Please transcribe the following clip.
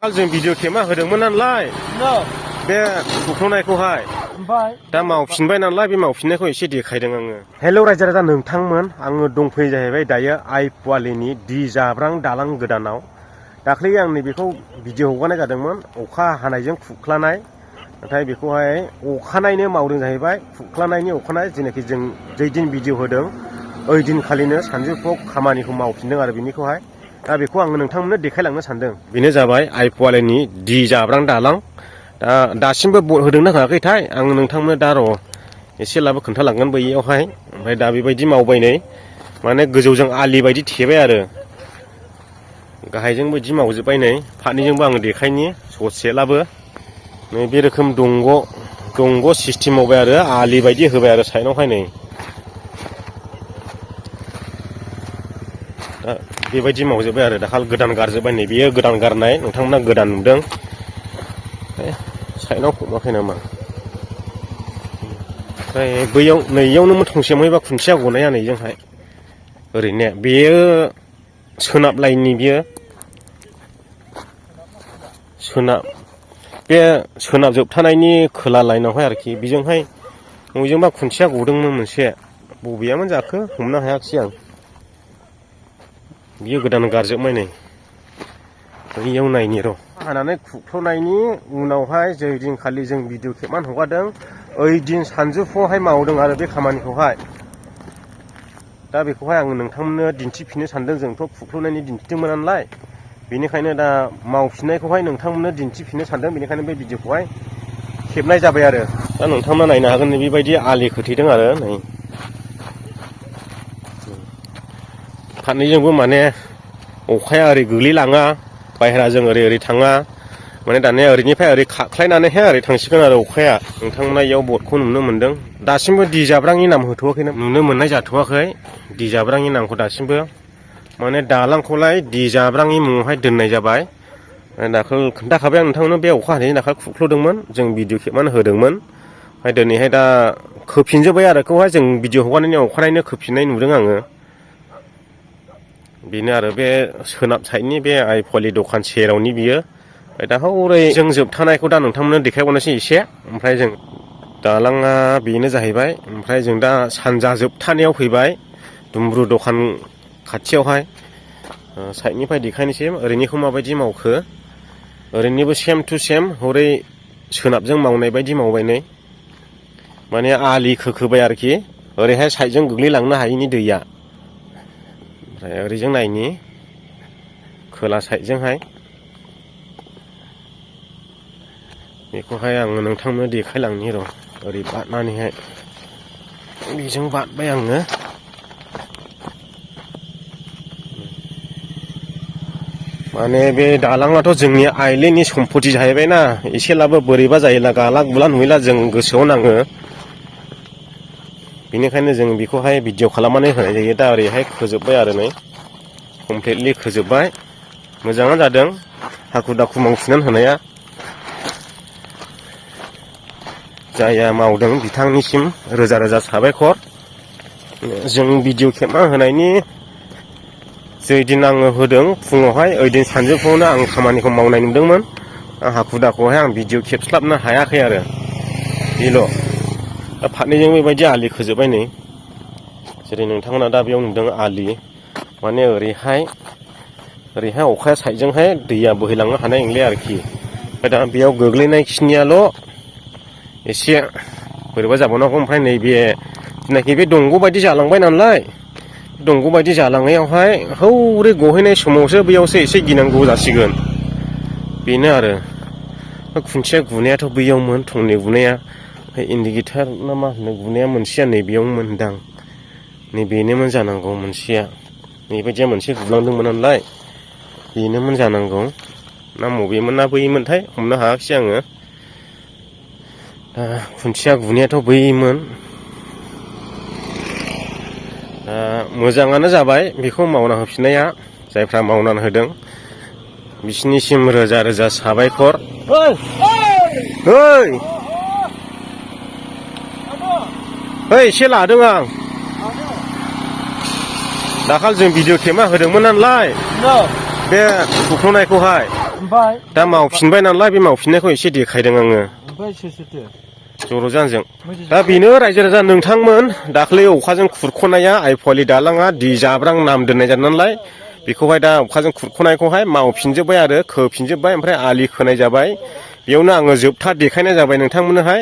जों भिडिअ खेबना होदोंमोन नालाय बे खुख्ल'नायखौहाय दा मावफिनबाय नालाय बे मावफिननायखौ एसे देखायदों आङो। हेल' रायजो राजा नोंथांमोन, आङो दंफैयो जाहैबाय दायो आइ पवालिनि दि जाब्रां दालां गोदानाव। दाख्लै आं नैबेखौ भिडिअ हगारनाय जादोंमोन, अखा हानायजों खुख्लानाय। नाथाय बेखौहाय अखानायनो मावदों जाहैबाय। खुख्लानायनि अखानाय जेनाखि जों जैदिन भिडिअ होदों ओइदिनखालिनो सानजौफुआव खामानिखौ मावफिनदों आरो बेनिखौहाय दा बेखौ आङो नोंथांमोननो देखायलांनो सानदों। बेनो जाबाय आइ पवालिनि दि जाब्रां दालां। दासिमबो बट होदोंना होआखैथाय आं नोंथांनो दा र' एसेब्लाबो खोन्थालांगोन बैयावहाय। ओमफ्राय दा बेबायदि मावबाय नै, माने गोजौजों आलि बायदि थेबाय आरो गाहायजों बिदि मावजोब्बाय नै। फारनैजोंबो आङो देखायनि ससेलाबो नै बे रोखोम दंग' सिस्टेम मावबाय आरो आलि बायदि होबाय आरो साइडआवहाय नै। दा बेबायदि मावजोब्बाय आरो दाखालि गोदान गारजोब्बाय नै, बेयो गोदान गारनाय, नोंथांमोना गोदान नुदों। साइडआव फबाखै नामा? ओमफ्राय बैयाव नैयावनो थंसे महैबा खुन्थिया गनाया नैजोंहाय ओरैनो बेयो सोनाब लाइननि, बियो सोनाब, बे सोनाब जोबथानायनि खोला लाइनावहाय आरोखि बेजोंहाय बबेजोंबा खुन्थिया गदोंमोन मोनसे, बबेयामोन जाखो हमनो हायाखिसै आं। बियो गोदान गारजोबबाय नै, बैयाव नायनि र'। हानानै खुख्ल'नायनि उनावहाय जै दिनखालि जों भिडिअ खेबनानै हगारदों ओइदिन सानजौफुआवहाय मावदों आरो बे खामानिखौहाय। दा बेखौहाय आङो नोंथांमोननो दिन्थिफिननो सानदों। जोंथ' खुख्ल'नायनि दिन्थिदोंमोन नालाय, बेनिखायनो दा मावफिननायखौहाय नोंथांमोननो दिन्थिफिननो सानदों। बेनिखायनो बे भिडिअखौहाय खेबनाय जाबाय आरो दा नोंथांमोना नायनो हागोन। नै बेबायदि आलि खोथेदों आरो नै फारनैजोंबो, माने अखाया ओरै गोग्लैलाङा, बाहेराजों ओरै थाङा, माने दानिया ओरैनिफ्राय ओरै खाख्लायनानैहाय ओरै थांसिगोन आरो अखाया। नोंथांमोना इयाव बटखौ नुनो मोन्दों। दासिमबो दि जाब्रांनि नाम होथ'वाखै, नुनो मोननाय जाथ'वाखै दि जाब्रांनि नामखौ दासिमबो। माने दालांखौलाय दि जाब्रांनि मुङावहाय दोननाय जाबाय। दाखालि खोन्थाखाबाय आं नोंथांमोननो, बे अखा हानायनि दाखालि खुख्ल'दोंमोन, जों भिडिअ खेबनानै होदोंमोन। ओमफ्राय दिनैहाय दा खोफिनजोब्बाय आरो बेखौहाय जों भिडिअ हगारनायनि अखानायैनो खोफिननाय नुदों आङो। बेनो आरो बे सोनाब साइडनि बे आइ पवालि दखान सेरावनि बियो। ओमफ्राय दा हौरै जों जोबथानायखौ दा नोंथांमोननो देखायबावनोसै एसे। ओमफ्राय जों दालाङा बेनो जाहैबाय। ओमफ्राय जों दा सानजा जोबथानायाव फैबाय, दुमब्रु दखान खाथियावहाय। साइडनिफ्राय देखायनोसै ओरैनिखौ माबायदि मावखो। ओरैनिबो सेम टु सेम हरै सोनाबजों मावनाय बायदि मावबाय नै, माने आलि खोखोबाय आरोखि ओरैहाय साइडजों गोग्लैलांनो हायिनि दैया। ओमफ्राय ओरैजों नायनि खोला साइडजोंहाय, बेखौहाय आङो नोंथांनो देखायलांनि र'। ओरै बारनानैहाय बेजों बारबाय आङो। माने बे दालाङाथ' जोंनि आइलेण्डनि सम्पति जाहैबायना, एसेब्लाबो बोरैबा जायोला गाला गुला नुयोला जों गोसोआव नाङो। बेनिखायनो जों बेखौहाय भिडिअ खालामनानै होनाय जायो। दा ओरैहाय खोजोब्बाय आरो नै, कमप्लिटलि खोजोब्बाय। मोजाङानो जादों हाखु दाखु मावफिननानै होनाया। जायहा मावदों बिथांनिसिम रोजा रोजा साबायखर। जों भिडिअ खेबना होनायनि जैदिन आङो होदों फुङावहाय, ओइदिन सानजौफुआवनो आं खामानिखौ मावनाय नुदोंमोन। हाखु दाखुआवहाय आं भिडिअ खेबस्लाबनो हायाखै आरो बेल'। दा फारनैजों बेबायदि आलि खोजोब्बाय नै, जेरै नोंथांमोना दा बेयाव नुदों आलि। माने ओरैहाय अखाया साइडजोंहाय दैया बोहैलांनो हानाय नंले आरोखि। ओमफ्राय दा बेयाव गोग्लैनाय खिनियाल' एसे बोरैबा जाबावनांगौ। ओमफ्राय नैबे जेनाखि बे दंग' बायदि जालांबाय नालाय, दंग' बायदि जालांनायावहाय हौरै गहैनाय समावसो बैयावसो एसे गिनांगौ जासिगोन। बेनो आरो खुन्थिया गुनायाथ' बैयावमोन, थंनै गुनाया। इन्डिकेटार ना मा होनो गुनाया मोनसेया नैबेयावमोनदां, नैबेनोमोन जानांगौ मोनसेया। नैबायदिया मोनसे गुलांदोंमोन नालाय, बेनोमोन जानांगौ। ना मबेमोन ना बैमोनथाय हमनो हायाखिसै आङो। खुन्थिया गुनायाथ' बैमोन। मोजाङानो जाबाय बेखौ मावना होफिननाया, जायफ्रा मावनानै होदों बिसिनिसिम रोजा रोजा साबायखर। एसे लादों आं। दाखालि जों भिडिअ खेबना होदोंमोन नालाय बे खुख्ल'नायखौहाय। ओमफ्राय दा मावफिनबाय नालाय बे मावफिननायखौ एसे देखायदों आङो ओमफ्राय सोरथो जर'जानजों दा बेनो रायजो राजा नोंथांमोन दाख्लै अखाजों खुरख'नाया आइफवालि दालाङा दै जाब्रां नाम दोननाय जादों नालाय बेखौहाय दा अखाजों खुरख'नायखौहाय मावफिनजोब्बाय आरो खोफिनजोब्बाय ओमफ्राय आलि खोनाय जाबाय बेयावनो आङो जोबथा देखायनाय जाबाय नोंथांमोननोहाय